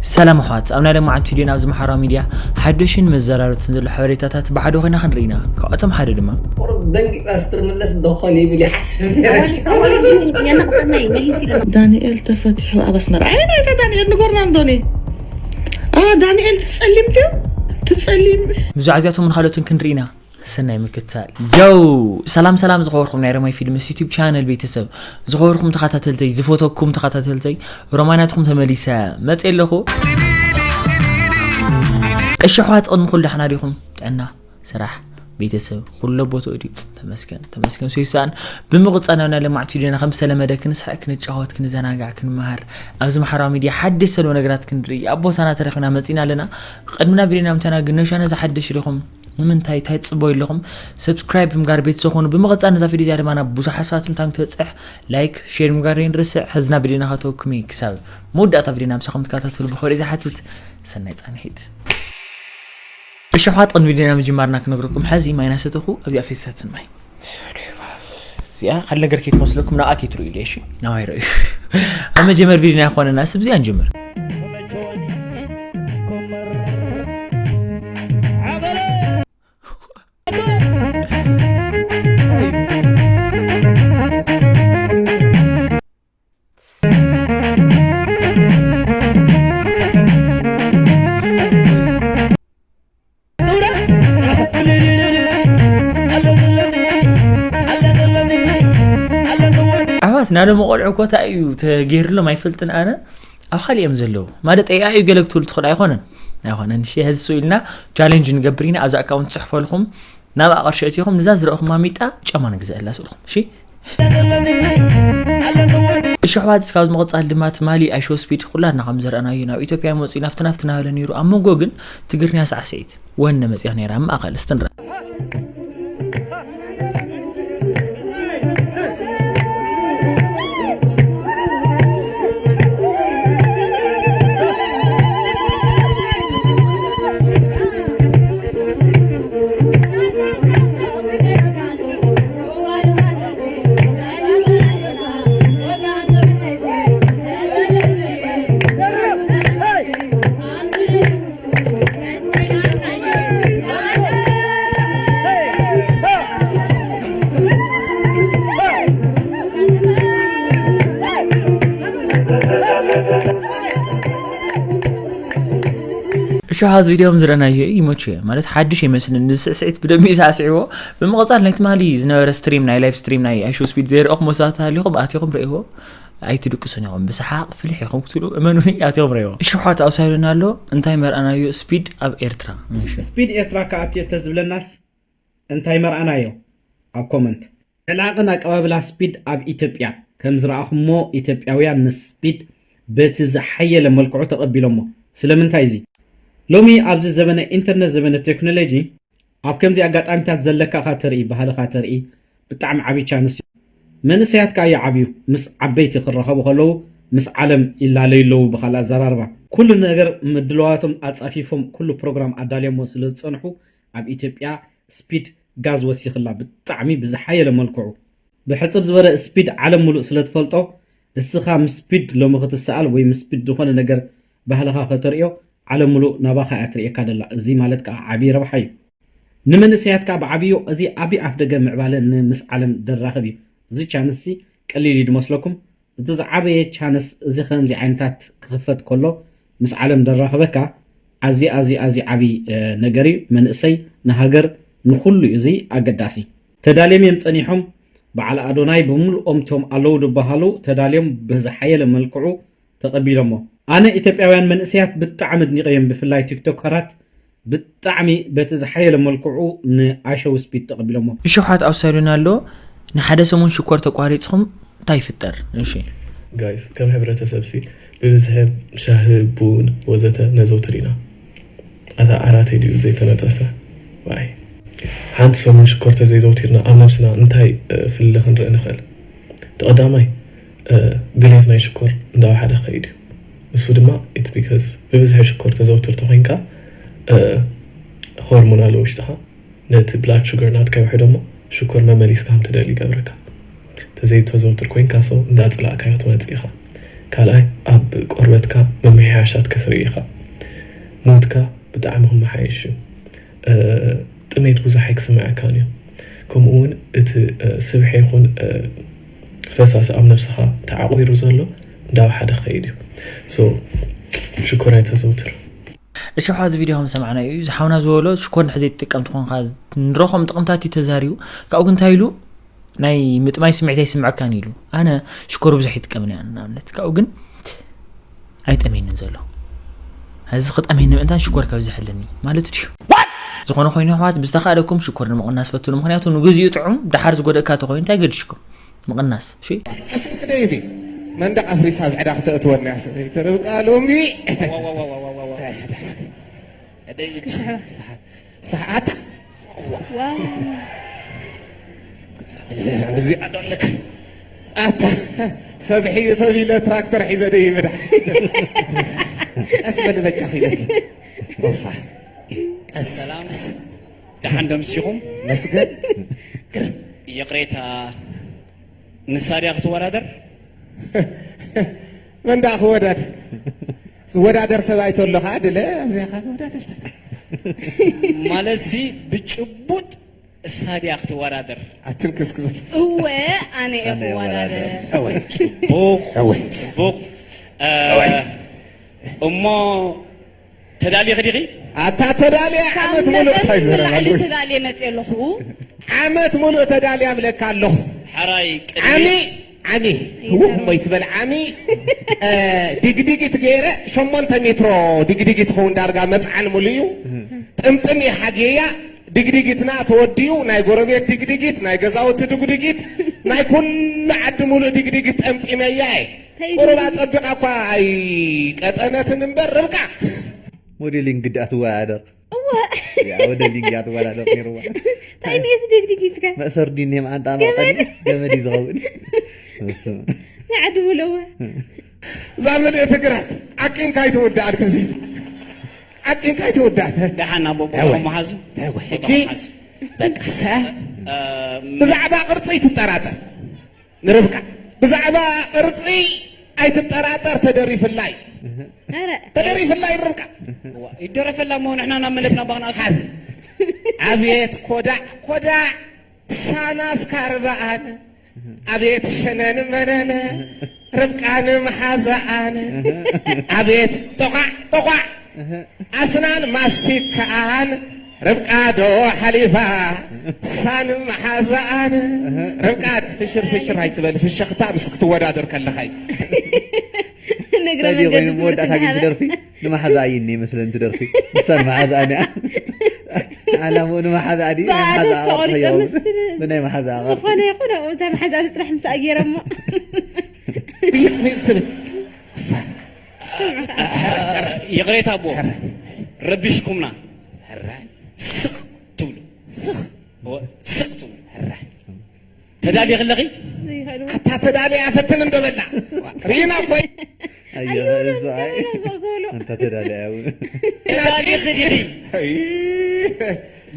ሰላም ኣሕዋት፣ ኣብ ናይ ለማዓት ቪድዮና ኣብዚ ማሕበራዊ ሚድያ ሓደሽን መዘራረብትን ዘሎ ሓበሬታታት ብሓደ ኮይና ክንርኢ ኢና። ካብኣቶም ሓደ ድማ ቁሩብ ደንጊጻ ስትርምለስ ዶ ኾን ይብል ይሓስብ ነይረ። የናቕጸናይ መሊስ ኢለ። ዳንኤል ተፈቲሑ ኣብ ኣስመራ። ኣይ፣ ናይታ ዳንኤል ንጎርና እንዶኒ። ኣ፣ ዳንኤል ትጸሊም ድዩ? ትጸሊም። ብዛዕባ እዚኣቶምን ካልኦትን ክንርኢ ኢና። ሰናይ ምክትታል። ዮው! ሰላም ሰላም ዝኸበርኩም ናይ ረማይ ፊልምስ ዩቲዩብ ቻነል ቤተሰብ፣ ዝኸበርኩም ተኸታተልተይ፣ ዝፈተኩም ተኸታተልተይ፣ ሮማናትኩም ተመሊሰ መጽእ ኣለኹ። እሺ ኣሕዋት፣ ቅድሚ ኩሉ ደሕና ዲኹም? ጥዕና፣ ስራሕ፣ ቤተሰብ፣ ኩሎ ቦትኡ ድዩ? ተመስገን፣ ተመስገን። ሶይሳን ብምቕጻል ናብ ናይ ለማዕቲ ቪድዮና ከም ዝተለመደ ክንስሕቅ፣ ክንጫወት፣ ክንዘናጋዕ፣ ክንመሃር፣ ኣብዚ ማሕበራዊ ሚድያ ሓድሽ ዘሎ ነገራት ክንርኢ ኣብ ቦታና ተረኺብና መጺና ኣለና። ቅድሚ ናብ ቪድዮና ምእታውና ግን ነሻነ ዝሓድሽ ዲኹም? ንምንታይ? እንታይ ትጽበዩ ኣለኹም? ሰብስክራይብ ብምጋር ቤተሰብ ኹኑ። ብምቕጻል ነዛ ቪድዮ እዚኣ ድማ ናብ ብዙሓት ሰባት እንታን ክትበጽሕ ላይክ፣ ሼር ምግባር ይንርስዕ። ሕዚ ናብ ቪድዮና ከተወኩም እዩ። ክሳብ መወዳእታ ቪድዮና ምሳኹም ትከታተሉ ብኽብሪ ዝሓትት። ሰናይ ጻንሒት። እሺ ኣሕዋት፣ ቅድሚ ቪድዮና ምጅማርና ክነግረኩም፣ ሕዚ ማይ ናሰተኹ ኣብዚኣ ፈሳትን ማይ። እዚኣ ካልእ ነገር ከይትመስለኩም፣ ንኣ ከይትርእዩ ኢለ፣ እሺ? ናባይ ርእዩ። ኣብ መጀመር ቪድዮና ይኾነና፣ እስብ እዚኣ ንጅምር። ኣሕዋት፣ ናሎም ቆልዑ እኮ እንታይ እዩ ተገይርሎም ኣይፈልጥን ኣነ። ኣብ ካልእ እዮም ዘለዉ። ማለት ኤኣይ እዩ ገለ ክትብሉ ትኽእሉ ኣይኮነን። ኣይኮነን። እሺ፣ ሕዚ ስኡ ኢልና ቻሌንጅ ንገብር ኢና። ኣብዚ ኣካውንት ጽሕፈልኩም፣ ናብ ኣቐርሺ እቲኹም፣ ንዛ ዝረእኹም ማሚጣ ጫማ ንግዛእላ ስእልኹም። እሺ? እሺ ኣሕዋት፣ እስካብ ምቕጻል ድማ ትማሊ ኣይሾ ስፒድ ኩላትና ከም ዘረኣናዮ ናብ ኢትዮጵያ መጺኡ ናፍቲ ናፍቲ እናበለ ነይሩ። ኣብ መንጎ ግን ትግርኛ ሳዕስዒት ወነ መጺኣ ነይራ። ኣብ ማእከል እስቲ ንርኣ። እሺ፣ ሓዚ ቪድዮ ከም ዝረኣናዮ ይመቹ እየ። ማለት ሓድሽ ይመስልን፣ ንስዕስዒት ብደንቢ ይሳዕስዕዎ። ብምቕጻል ናይ ትማሊ ዝነበረ ስትሪም፣ ናይ ላይቭ ስትሪም ናይ ኣይሾ ስፒድ ዘይረኣኹሞ ሰባት ተሃሊኹም ኣቲኹም ርእይዎ። ኣይትድቅሱን ኢኹም። ብሰሓቕ ፍልሕ ኢኹም ክትብሉ እመኑኒ፣ ኣቲኹም ርእይዎ። እሺ ኣሕዋት፣ ኣውሳዱና ኣሎ። እንታይ መርኣናዮ ስፒድ ኣብ ኤርትራ? እሺ። ስፒድ ኤርትራ ክኣቱ እየ ተዝብለናስ እንታይ መርኣናዮ? ኣብ ኮመንት። ዕላቕን ኣቀባብላ ስፒድ ኣብ ኢትዮጵያ። ከም ዝረኣኹሞ ኢትዮጵያውያን ንስፒድ በቲ ዝሓየለ መልክዑ ተቐቢሎሞ። ስለምንታይ እዚ? ሎሚ ኣብዚ ዘበነ ኢንተርነት፣ ዘበነ ቴክኖሎጂ፣ ኣብ ከምዚ ኣጋጣሚታት ዘለካ ኢኻ ተርኢ፣ ባህልኻ ተርኢ፣ ብጣዕሚ ዓብዪ ቻንስ እዩ። መንእሰያት ከኣ ይዓብዩ፣ ምስ ዓበይቲ ክራኸቡ ከለዉ ምስ ዓለም ይላለዩ ኣለዉ። ብኻልእ ኣዘራርባ፣ ኩሉ ነገር ምድላዋቶም ኣጻፊፎም፣ ኩሉ ፕሮግራም ኣዳልዮሞ ስለ ዝጸንሑ፣ ኣብ ኢትዮጵያ ስፒድ ጋዝ ወሲኽላ ብጣዕሚ ብዝሓየለ መልክዑ። ብሕጽር ዝበለ ስፒድ ዓለም ሙሉእ ስለ ትፈልጦ፣ እስኻ ምስ ስፒድ ሎሚ ክትሰኣል ወይ ምስ ስፒድ ዝኾነ ነገር ባህልኻ ከተርእዮ፣ ዓለም ሙሉእ ናባኻ እያ ትርእየካ ደላ። እዚ ማለት ከኣ ዓቢ ረብሓ እዩ። ንመንእሰያት ከኣ ብዓብዩ እዚ ዓቢ ኣፍ ደገ ምዕባለ ንምስ ዓለም ደራኽብ እዩ። እዚ ቻንስ እዚ ቀሊል እዩ ድመስለኩም? እቲ ዝዓበየ ቻንስ እዚ ከምዚ ዓይነታት ክኽፈት ከሎ ምስ ዓለም ደራኽበካ ኣዝዩ፣ ኣዝዩ፣ ኣዝዩ ዓቢ፣ እ፣ ነገር እዩ። መንእሰይ ንሃገር ንኹሉ እዩ እዚ ኣገዳሲ። ተዳልዮም እዮም ጸኒሖም። በዓል ኣዶናይ ብምሉኦም እቶም ኣለዉ ዝበሃሉ ተዳልዮም ብዝሓየለ መልክዑ ተቐቢሎሞ። ኣነ ኢትዮጵያውያን መንእሰያት ብጣዕሚ ኣድኒቐዮም፣ ብፍላይ ቲክቶከራት ብጣዕሚ በቲ ዝሓየለ መልክዑ ንኣሸው ስፒድ ተቐቢሎሞ። እሺ፣ ሓት ኣውሳዱና ኣሎ። ንሓደ ሰሙን ሽኮር ተቋሪጽኩም እንታይ ይፍጠር? እሺ። ጋይስ፣ ከም ሕብረተሰብ ሲ ብብዝሒ ሻሂ፣ ቡን ወዘተ ነዘውትር ኢና። ኣታ ዓራተይ ድዩ ዘይተነጸፈ? ዋይ። ሓንቲ ሰሙን ሽኮር ተዘይዘውቲርና ኣብ ነብስና እንታይ፣ እ፣ ፍልልይ ክንርኢ ንኽእል? እቲ ቀዳማይ፣ እ፣ ድሌት ናይ ሽኮር እንዳወሓደ ክኸይድ እዩ። እሱ ድማ it's because ብብዝሒ ሽኮር ተዘውትር ተኾይንካ፣ እ፣ ሆርሞን ኣሎ ውሽጥኻ፣ ነቲ ብላድ ሹገር ናትካ ይውሕዶ እሞ ሽኮር መመሊስካ ከም ትደሊ ይገብረካ። ተዘይተዘውትር ኮይንካ so እንዳጸላእካዮ ክትመጽእ ኢኻ። ካልኣይ ኣብ ቆርበትካ ምምሕያሻት ክትርኢ ኢኻ። ሙድካ ብጣዕሚ ክመሓየሽ እዩ። ጥሜት ብዙሕ ኣይክስምዐካን እዩ። ከምኡ እውን እቲ ስብሒ ይኹን ፈሳሲ ኣብ ነብስኻ ተዓቑሩ ዘሎ እንዳወሓደ ክኸይድ እዩ። ሽኮር ኣይተዘውትር። እሺ ኣሕዋት፣ እዚ ቪድዮ ከም ዝሰማዕናዮ እዩ። እዚ ሓውና ዝበሎ ሽኮር እንድሕር ዘይትጥቀም ተኾንካ ንረኾም ጥቕምታት እዩ ተዛሪቡ። ካብኡ ግን እንታይ ኢሉ ናይ ምጥማይ ስምዒት ኣይስምዐካን ኢሉ። ኣነ ሽኮር ብዙሕ ይጥቀምን እየ ንኣብነት። ካብኡ ግን ኣይጠምየንን ዘሎ። እዚ ክጠምየኒ ምእንታን ሽኮር ከብዝሐለኒ ማለት ድዩ? ዝኾነ ኮይኑ ኣሕዋት ብዝተኻእለኩም ሽኮር ንምቕናስ ፈትኑ። ምኽንያቱ ንግዚኡ ጥዑም ደሓር ዝጎደእካ ተኾይኑ እንታይ ገድሽኩም? ምቕናስ እሺ። እስስ ደይቢ መንደቕ ኣፍሪሳ ኣብ ዕዳ ክተእትወና እያ ሰበይቲ ርብቃ ሎሚ። ደይቢ ሰሓታ እዚኣ ዶ ኣለካ ኣታ ሰብ ሒዘ ሰብ ኢለ ትራክተር ሒዘ ደይቢ ዳ ቀስ በል በጃ ኺለኪ ወፋ ቀስ ሰላም ደሓን ደምሲኹም መስገን ይቕሬታ ንሳ ድያ ክትወዳደር መን ደኣ ክወዳደር ዝወዳደር ሰብ ኣይተሎ ከዓ ድለ ኣብዚኣ ከዓ ክወዳደር ማለት ሲ ብጭቡጥ እሳ ድያ ክትወዳደር ኣትንክስ ክብል እወ ኣነ እየ ክወዳደር ጽቡቕ ጽቡቕ እሞ ተዳሊኺ ዲኺ ኣታ ተዳልያ ዓመት ሙሉእ እንታይ ዘረባ ተዳልየ መፅእ ኣለኹ ዓመት ሙሉእ ተዳልያ ብለካ ኣለኹ ሓራይ ዓሚ ዓሚ ህውኽ እሞ ይትበል ዓሚ ዲግዲጊት ገይረ ሸሞንተ ሜትሮ ዲግዲጊት ኸውን ዳርጋ መፅዓን ሙሉ እዩ ጥምጥም ይሓግየያ ድግዲጊትና ተወዲኡ ናይ ጎረቤት ድግዲጊት ናይ ገዛውቲ ድግዲጊት ናይ ኩሉ ዓዲ ሙሉእ ድግዲጊት ጠምጢመያ እየ ቁሩብ ኣፀቢቓ እኳ ኣይቀጠነትን እምበር ርብቃ ሞዴሊንግ ግዲ ኣትወዳደር እወ ያ ሞዴሊንግ ኣትወዳደር ነይርዋ እንታይ ነየት ድግዲጊትካ መእሰር ዲን የም ኣንጣ መቐኒ ገመድ እዩ ዝኸውን እሱ ንዓዲ ብለዋ እዛ ምልእቲ ግራት ዓቂንካ ኣይትውዳእን ከዚ ዓቂንካ ኣይትውዳእን ደሓን ኣቦ እወ። መሓዙ እወ፣ ሕጂ በቃ ሰ ብዛዕባ ቅርፂ ኣይትጠራጠር ንርብቃ ብዛዕባ ቅርፂ ኣይትጠራጠር ተደሪፍላ እዩ ኧረ ተደሪፍላ እዩ ርብቃ ይደረፈላ እሞ ንሕና ናብ መለትና ባኽና ሓዚ ኣብየት ኮዳዕ ኮዳዕ ሳናስ ካርባኣን ኣብየት ሸነን መነነ ርብቃን መሓዛኣን ኣብየት ጦቓዕ ጦቓዕ ኣስናን ማስቲካኣን ርብቃ ዶ ሓሊፋ ሳን መሓዛኣን ርብቃ ፍሽር ፍሽር ኣይትበል ፍሽኽታ ምስ ክትወዳደር ከለኻ እዩ ንግረ ታዲዮ መንገዲ ኮይኑ መወዳእታ ግን ትደርፊ ንመሓዛ እዩ እኒ መስለን ትደርፊ ንሳ ንመሓዛ ኣንያ ዓላምኡ ንመሓዛ ኣዲ ብኣዶ መሓዛ ዝተቖሪጸ ክኸውን ምስል ብናይ መሓዛ ዝኾነ ይኹን ኣብኡ እታ መሓዛ ንፅራሕ ምሳኣ ገይረሞ ብይፅ ብይፅ ትብል ይቕሬታ ኣቦ ረቢሽኩምና ስቕ ትብሉ ስኽ ስቕ ትብሉ ተዳልየ ከለኺ ዘይኸዱ ኣታ ተዳልያ ፈትን እንዶ በላ ርኢና እኮ ኣዮ ኣየውሎም እዛ ከመይ ኢሎም ዝቕበሉ እንተ ተዳልያ እውን ተዳሊኺ ዲኺ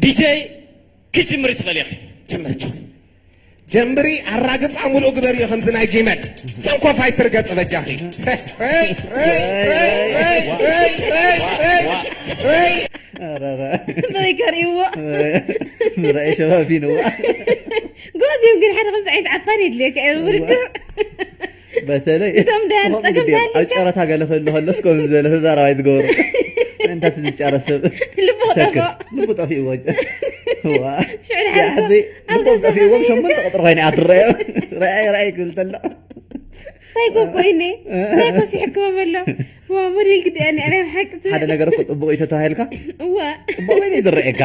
ዲጀይ ክጅምሪ ትኽእል ኢኺ ጀምር ጆ ጀምሪ ኣራግፃ ሙሉእ ግበርዮ ከምዚ ናይ ጊመል ሰንኮፋይ ትርገፅ በጃኺ ረይ ረይ ረይ ረይ ረይ ረይ ረይ ረይ ኧረ፣ ኧረ፣ በይ ከርእይዎ ንረኣየ ሸፋፊንዋ ጎዝ እዮም ግን ሓደ ከምዚ ዓይነት ዓፋን የድልየካ እዩ ውድድር በተለይ እቶም ደያኑ ከምኡ ጸገም ግዲ እዮም። ኣብ ታሊካ ጨረታ ገለ ከሎ ከሎስ ከምዚ ዝበለ ተዛራባይ ትገብሩ እንታይ ትዝጫረ ሰብ ልቡ ሰክር ጠፍኦ ልቡ ጠፊእዎ ዋ ሽዑ ድሓር ያሕዘይ ኣብ ልቦም ገዛ ጠፊእዎም ከመይ ሸሞንተ ኢልካ? ቅጥሪ ኮይነ እያ ትረአዮ ረኣይ ረኣይ ክብል ተሎ ሳይኮ እኮ ኢኒ ሳይኮ ሲሕክሞ በሎ እዋ ሞዴል ግዲ እያ ነዕረ ሓቂ ትብል ሓደ ነገር እኮ ፅቡቅ እዩ ተተባሂልካ እዋ ፅቡቅ ወይ ዝረአየካ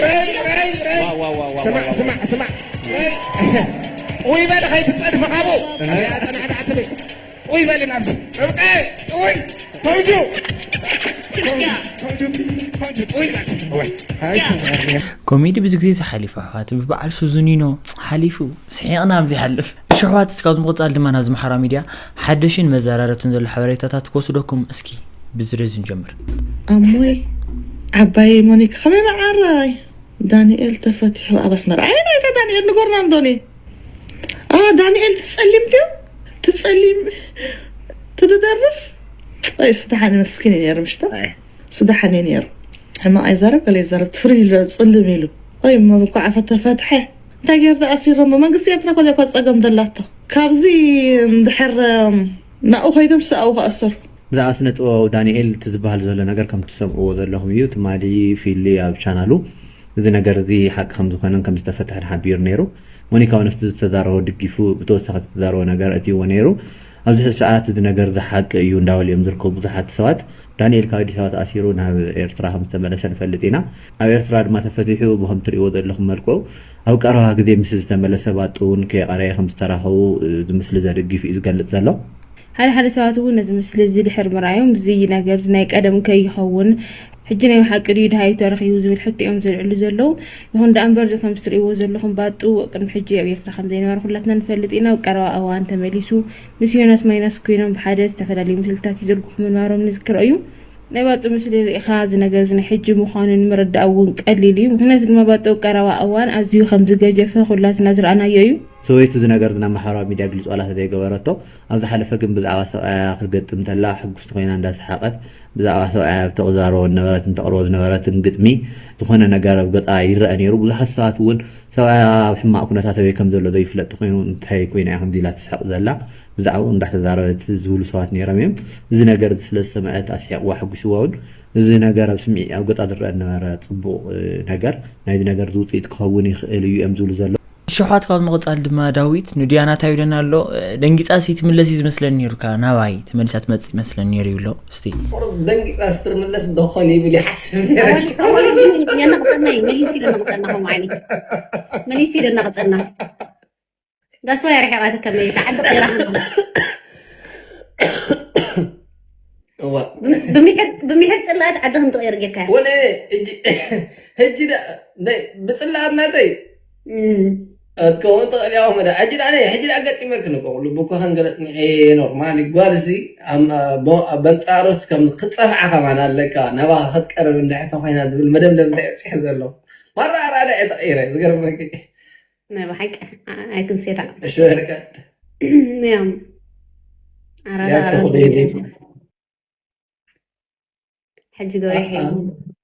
ረይ ረይ ረይ ስማዕ ስማዕ ስማዕ ረይ ጥውይ በል ከይትፀድፊ ካብኡ ኣብያ ፅናሕ ዳዕስበይ ጥውይ በል ናብዚ ርብቃ ጥውይ ፈውጁ ፈውጁ ፈውጁ ጥውይ በል ወይ ኮሜዲ ብዙ ግዜ ዝሓሊፉ ኣሕዋት ብበዓል ሱዙኒኖ ሓሊፉ ስሒቕና ኣብ ዘይሓልፍ እሺ ኣሕዋት እስካብ ዝምቕፃል ድማ ናብዚ ማሕበራዊ ሚድያ ሓደሽን መዘራረብትን ዘሎ ሓበሬታታት ክወስደኩም እስኪ ብዝርዝ ንጀምር ኣሞይ ዓባየይ ሞኒካ ከመይ መዓረይ ዳንኤል ተፈቲሑ ኣብ ኣስመራ ኣይ ናይታ ዳንኤል ንጎርና እንዶኒ ኣ ዳንኤል ትጸሊም ድዩ ትጸሊም ትደርፍ? ኣይ፣ ስደሓን መስኪን እዩ ነይሩ፣ ምሽታ? ኣይ። ስደሓን እዩ ነይሩ። ሕማቕ ኣይዛረብ፣ ገለ ይዛረብ፣ ትፍሪ ኢሉ፣ ጽልም ኢሉ። ኣይ፣ እሞ ብኳዕ ፈተፈትሐ። እንታይ ገይሩ ተኣሲሮም? መንግስቲ ኤርትራ እኮ እዚኣ እኮ ጸገም ዘላቶ። ካብዚ እንድሕር፣ እም፣ ናብኡ ከይዶም ሰብኣዊ ክኣሰሩ። ብዛዕባ ስነ ጥበባዊ ዳንኤል እቲ ዝበሃል ዘሎ ነገር ከም ትሰምዕዎ ዘለኹም እዩ። ትማሊ ፊሊ ኣብ ቻናሉ እዚ ነገር እዚ ሓቂ ከም ዝኾነን ከም ዝተፈትሐን ሓቢሩ ነይሩ። ሞኒካ እውን ኣብቲ ዝተዛረቦ ድጊፉ ብተወሳኺ ዝተዛረቦ ነገር ኣእትይዎ ነይሩ። ኣብዚ ሕዚ ሰዓት እዚ ነገር እዚ ሓቂ እዩ እንዳበሉ እዮም ዝርከቡ ብዙሓት ሰባት። ዳንኤል ካብ ኣዲስ ኣበባ ተኣሲሩ ናብ ኤርትራ ከም ዝተመለሰ ንፈልጥ ኢና። ኣብ ኤርትራ ድማ ተፈቲሑ ብከም ትርእይዎ ዘለኹም መልክዑ ኣብ ቀረባ ግዜ ምስ ዝተመለሰ ባጡ እውን ከየቐረየ ከም ዝተራኸቡ እዚ ምስሊ ዘድጊፍ እዩ ዝገልጽ ዘሎ። ሓደ ሓደ ሰባት እውን ነዚ ምስሊ እዚ ድሕሪ ምርኣዮም፣ እዚ ነገር እዚ ናይ ቀደም ከይኸውን፣ ሕጂ ናይ ብሓቂ ድዩ ድሃዩ ተረኺቡ ዝብል ሕቶ እዮም ዘልዕሉ ዘለዉ። ይኹን ደኣ እምበር፣ እዚ ከም እትርእይዎ ዘለኹም ባጡ ቅድሚ ሕጂ ኣብ ኤርትራ ከም ዘይነበረ ኩላትና ንፈልጥ ኢና። ኣብ ቀረባ እዋን ተመሊሱ ምስ ዮናስ ማይናስ ኮይኖም ብሓደ ዝተፈላለዩ ምስልታት ይዝርግሑ ምንባሮም ንዝክሮ እዩ። ናይ ባጡ ምስሊ ርኢኻ እዚ ነገር እዚ ናይ ሕጂ ምዃኑ ንምርዳእ እውን ቀሊል እዩ። ምኽንያቱ ድማ ባጡ ኣብ ቀረባ እዋን ኣዝዩ ከም ዝገጀፈ ኩላትና ዝረኣናዮ እዩ። ሰበይቱ እዚ ነገር እዚ ናብ ማሕበራዊ ሚድያ ግልፂ ዋላ ተዘይገበረቶ፣ ኣብ ዝሓለፈ ግን ብዛዕባ ሰብኣያ ክትገጥም እንተላ ሕጉስቲ ኮይና እንዳሰሓቐት ብዛዕባ ሰብኣያ ተቕዛሮ ዝነበረትን ተቕርቦ ዝነበረትን ግጥሚ ዝኾነ ነገር ኣብ ገጻ ይረአ ነይሩ። ብዙሓት ሰባት እውን ሰብኣያ ኣብ ሕማቕ ኩነታት ኣበይ ከም ዘሎ ዘይፍለጥ ኮይኑ እንታይ ኮይና እያ ከምዚ ኢላ ትስሕቕ ዘላ ብዛዕባኡ እንዳተዛረበት ዝብሉ ሰባት ነይሮም እዮም። እዚ ነገር እዚ ስለ ዝሰምዐት ኣስሒቕዋ ኣሐጒስዋ እውን እዚ ነገር ኣብ ስምዒ ኣብ ገጻ ዝረአ ዝነበረ ጽቡቕ ነገር ናይዚ ነገር እዚ ውጽኢት ክኸውን ይኽእል እዩ እዮም ዝብሉ ዘለዉ። ሽሓት ካብ ምቕጻል ድማ ዳዊት ንድያና እንታይ ይብለና ኣሎ? ደንጊጻ ሲ ትምለስ እዩ ዝመስለኒ ነይሩ፣ ከኣ ናባይ ተመሊሳ ትመጽእ ይመስለኒ ነይሩ ይብሎ። እስቲ ቁሩብ ደንጊጻ ስትርምለስ ደኾን ይብል ይሓስብ ነይረ። ኣዋልድ የናቕጸና እዩ፣ መሊሱ እዩ ደናቕጸና፣ ከምኡ ዓይነት መሊሱ እዩ ደናቕጸና። ዳስዋ የርሒቓት ከመይ ተዓዲ ቀይራ እዋ። ብምሒር ጽላኣት ዓዲ ከም ትቕየር ጌርካ። ወለ ሕጂ ሕጂ ዳ ናይ ብጽላኣት ናተይ እም። ኣትከውን ትኽእል ያው መዳ ሕጂ ዳ ናይ ሕጂ ዳ ገጢመክ ንቆ ልቡ እኮ ከንገለጽ ንኤ ኖርማል ጓልሲ ኣም- ኣቦ- በንጻሩስ ከም ክትጸፍዓ ከማን ኣለካ ናባኻ ክትቀርብ እንድሕር ተኾይና ዝብል መደምደም እንታይ ይብጽሕ ዘሎ ማራ ኣራዳ እየ ተቐይረ ዝገርመኪ ናይ ብሓቂ ኣይክንሴታ እሺ ርቀት ያም ኣራዳ ያው ኣራዳ ተኹ ቤቢ። ሕጂ ገበሬ ሒሉ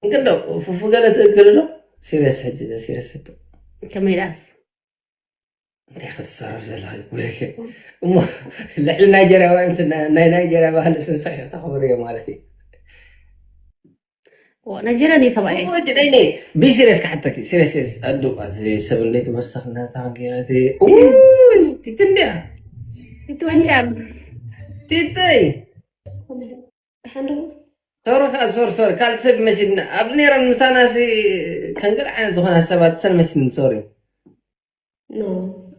እንግዶ ፉፉ ገለ ትእክል ዶ ሲሪየስ ሕጂ ሲሪየስ ሕቶ ከመይ ዳስ እንታይ ክትዛረብ ዘለኻ ይብለክ እሞ ልዕሊ ናይጀርያውያን ናይ ናይጀርያ ባህሊ ስንሳሽ ተኽብር እዮ ማለት እዩ ናይጀርያ ኒ ሰብኣይ ቢሲሪየስ ክሓተኪ ሲሪየስ ሲሪየስ ኣዱ ሰብ እንዴት መሰኽናታ ቲትንድያ ትወንጫም ቲተይ ሶሪ ሶሪ ሶሪ ካልእ ሰብ መሲልና ኣብዚ ነይረን ምሳናሲ ከንገል ዓይነት ዝኾና ሰባት ሰን መሲልን ሶሪ ኖ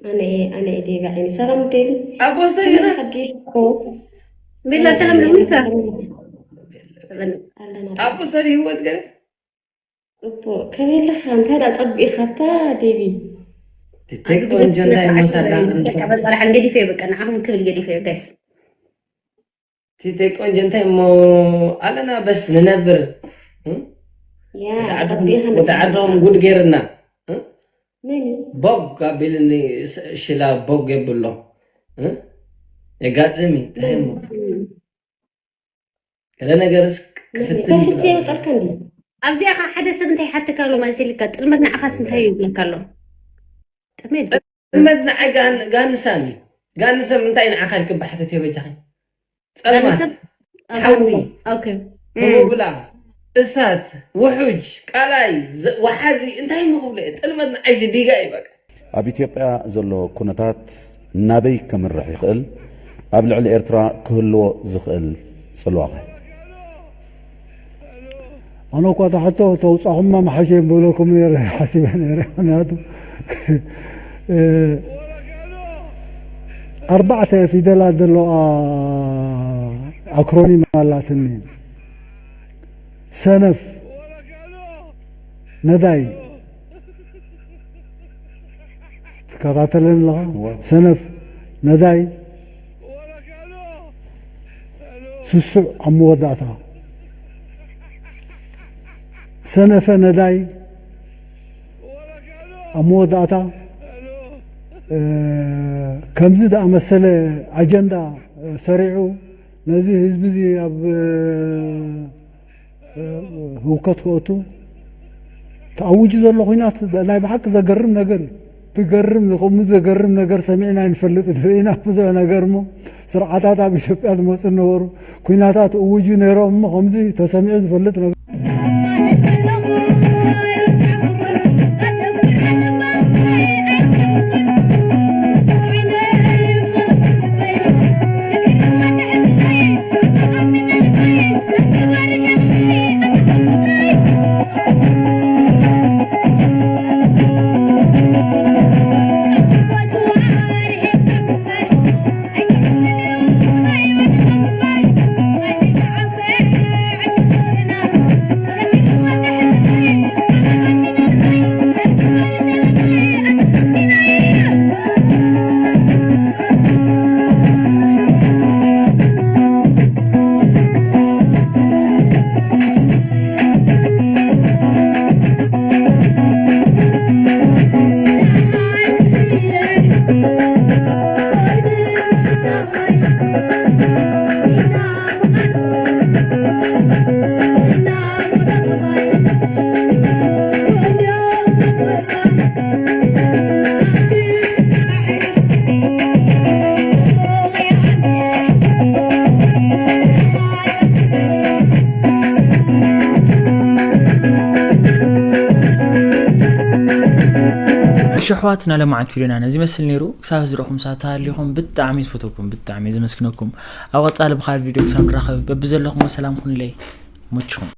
ኣነ ኣነ ዴቪ ዓይኒ ሰላም ዴቪ ኣቦ ሰሪና ሓድሽ ቤላ ሰላም ለሚካ ኣለና ኣቦ ሰሪ ህይወት ገለ እቦ ከመይ ኣለኻ እንታይ ዳ ጸቢእኻታ ዴቪ ትተይ ቆንጆ እንታይ መሳላ በቃ በል ጸላሕ ገዲፈ በቃ ንዓኹም ክብል ገዲፈ ጋይስ ቲተይ ቆንጆ እንታይ እሞ ኣለና በስ ንነብር ወዲ ዓዶም ጉድ ገይርና ቦግ ኣቢልኒ ሽላ ቦግ የብሎ የጋጥም እዩ እንታይ እሞ ገለ ነገርስ ክፍትን ይብላ ኣብዚኣ ኸ ሓደ ሰብ እንታይ ይሓተካ ኣሎ ማለት ኢልካ ጥልመት ንዓኻስ እንታይ ይብለካ ኣሎ ጥልመት ጥልመት ንዓይ ጋን- ጋን ሳሚ ጋን ሰብ እንታይ ንዓኻ ኢልክ ብሓተት እየ በጃኺ ጸልማት ሰብ ሓዊ ኦኬ እም፣ ህሙብላ እሳት ውሑጅ ቃላይ ዘ- ወሓዚ እንታይ ምኽብሎ እየ ጥልመት ንዓይሲ ዲጋ እዩ በቃ ኣብ ኢትዮጵያ ዘሎ ኩነታት ናበይ ከምርሕ ይኽእል? ኣብ ልዕሊ ኤርትራ ክህልዎ ዝኽእል ጽልዋኸ? ኣነ እኳ ተሕቶ ተውጻኹማ መሓሸ ይብለኩም ነይረ ሓሲበ ነይረ ምክንያቱ ኣርባዕተ ፊደላት ዘለዋ ኣክሮኒም ኣላትኒ ሰነፍ ነዳይ ትከታተለኒ ኣለኻ ሰነፍ ነዳይ ስሱዕ ኣብ መወዳእታ ሰነፈ ነዳይ ኣብ መወዳእታ ከምዚ ዝኣመሰለ ኣጀንዳ ሰሪዑ ነዚ ህዝቢ እዚ ኣብ ህውከት ክእቱ ተኣውጁ ዘሎ ኹናት ናይ ብሓቂ ዘገርም ነገር እዩ። ትገርም ከምኡ ዘገርም ነገር ሰሚዕና ኣይንፈልጥ። ርኢና ብዙሕ ነገር እሞ ስርዓታት ኣብ ኢትዮጵያ ዝመፁ ነበሩ። ኩናታት እውጁ ነይሮም እሞ ከምዚ ተሰሚዑ ዝፈልጥ ነገር እሺ ኣሕዋት፣ ናይ ሎማዓንቲ ቪድዮና ነዚ ይመስል ነይሩ። ክሳብ ዝረኹም ሳታ ሃሊኹም ብጣዕሚ ዝፈተኩም፣ ብጣዕሚ ዘመስግነኩም። ኣብ ቀጻሊ ብኻልእ ቪድዮ ክሳብ ንራኸብ በብዘለኹም ሰላም ኩኑለይ። ይመችኹም።